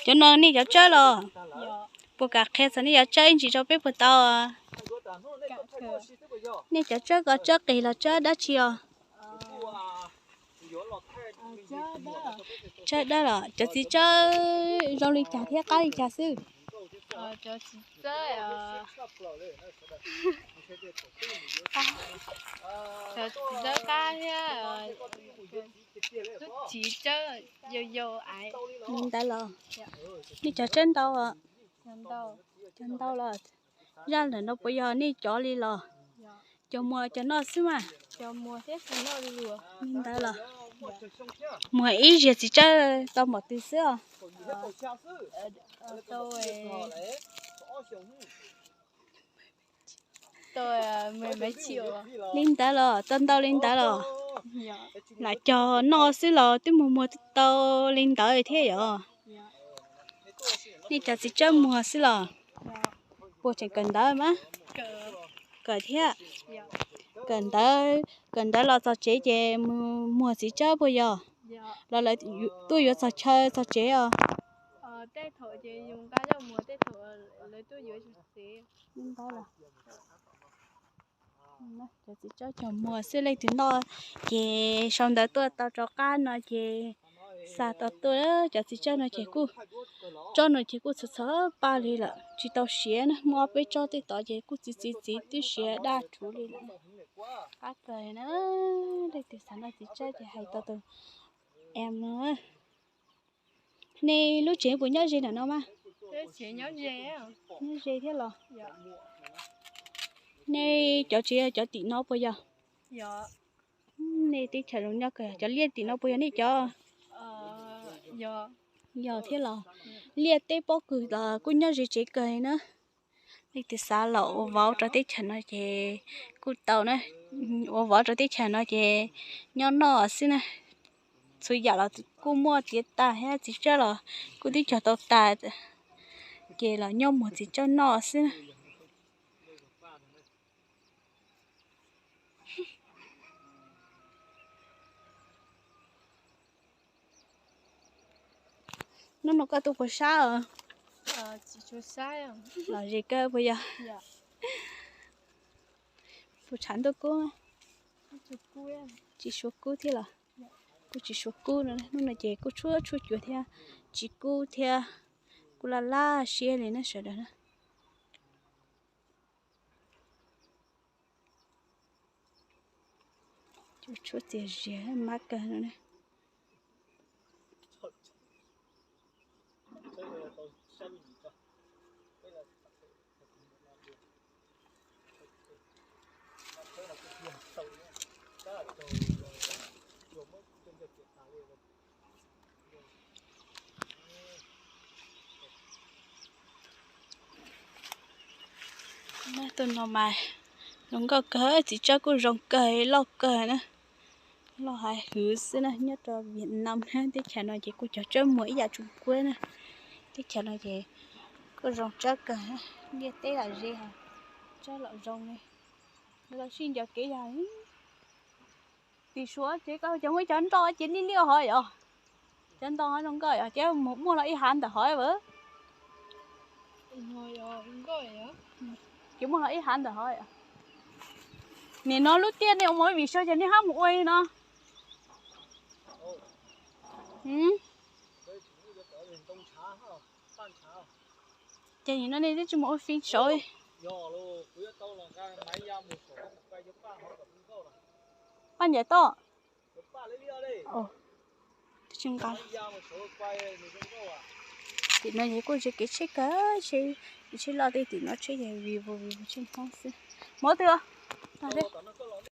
Cov no nej cov tsawb los? Puas kam qhia txog nej cov tsawb ib ntsis rau peb puas tau? Nej cov tsawb ko tsawb qis los tsawb dab tsi os? Tsawb dawb los cov txiv tsawb zoo li cas thiab qab li cas xwb? Li ntawd los nej cov tsawb ntau, cov ntau los zaj ntawm no puas yog nej cov li los? Cov muag cov noj xwb mas. Li ntawd los muag ib ziag txiv tsawb tau npaum twg xwb os? Li ntawd los tau ntau li ntawd los? Lam cog noj xwb los twb muag muag tau li ntawd thiab yom? Nej cov txiv tsawb muag xwb los? Puas tseem kawm ntawv mas? Kawm thiab. Kawm ntawv, kawm ntawv los txog tsev ces mus muag txiv tsawb puas yog? Los lawv tuaj yuav txog chaw txog tsev os? Cov txiv tsawb cog muag xwb, leej twg noj ces sau ntawv tuaj tau rov qab no ces xa tau tuaj. Cov txiv tsawb no ces kuj, tsob no ces kuj txhua txhua paj li lawm tsis tau siav na, muaj ob peb tsob tej tod ces kuj txiv txiv txiv twb siav daj rhuv li lawm. Qab kawg na, leej twg xav noj txiv tsawb ces hais tau tus em no. Nej lub tsev puas nyob ze ntawm no mas? Nyob ze thiab los? Nej cov tsev cov tim no puas yog? Nej teb chaws zoo nyob kawg, cov liaj tim no puas yog nej cov? Yog thiab los? Liaj teb pob kws los kuj nyob ze tsev kawg na. Leej twg xav los ua vauv rau teb chaws no ces kuj tau na. Ua vauv rau teb chaws no ces nyob noj xwb na. Txhua yam los kuj muaj tiav tas thiab, txiv tsawb los kuj twb cog tau tas, ces los nyob muag txiv tsawb noj xwb na. Hnub no koj tuaj puas sab os? Lom zem kawg puas yog? Puas tshav ntuj kub? Tsis suav kub thiab los? Kuj tsis suav kub no, hnub no ces kuj tshuab tshuaj cuav thiab, tsis kub thiab, kuj laj laj siab li na sawv daws na. Tshuab txias zias mab kawg no. Tus no mas zoo nkauj kawg, txiv tsawb kuj zoo kawg, loj kawg na. Loj hais hwv xwb na, nyob rau Vietnam na, teb chaws no ces kuj cog tsawb muag ib yam Trung Quốc na. Teb chaws no ces kuj zoo tsawb kawg, liaj teb lam ze, tsawb los zoo li. Lawv sib ncaws kev yog tim Suav ces koj cov muaj cov ntoo ces liaj liaj hov yom. Cov ntoo zoo nkauj yom, ces mus muaj los ib hav ntawm hov. Ces muaj los ib hav ntawm hov. Nim no lub tiaj nej ua movie saib ces nej hab mus ua li no. Ces nim no nej twb tsis mus ua fij saud. Paj ncaim toj. Tim no ces kuj tsis kev tsheb kawg, tsheb loj tej tim no tsheb ces vij vug vij vug tsheb Hmoob xwb. Mus twg?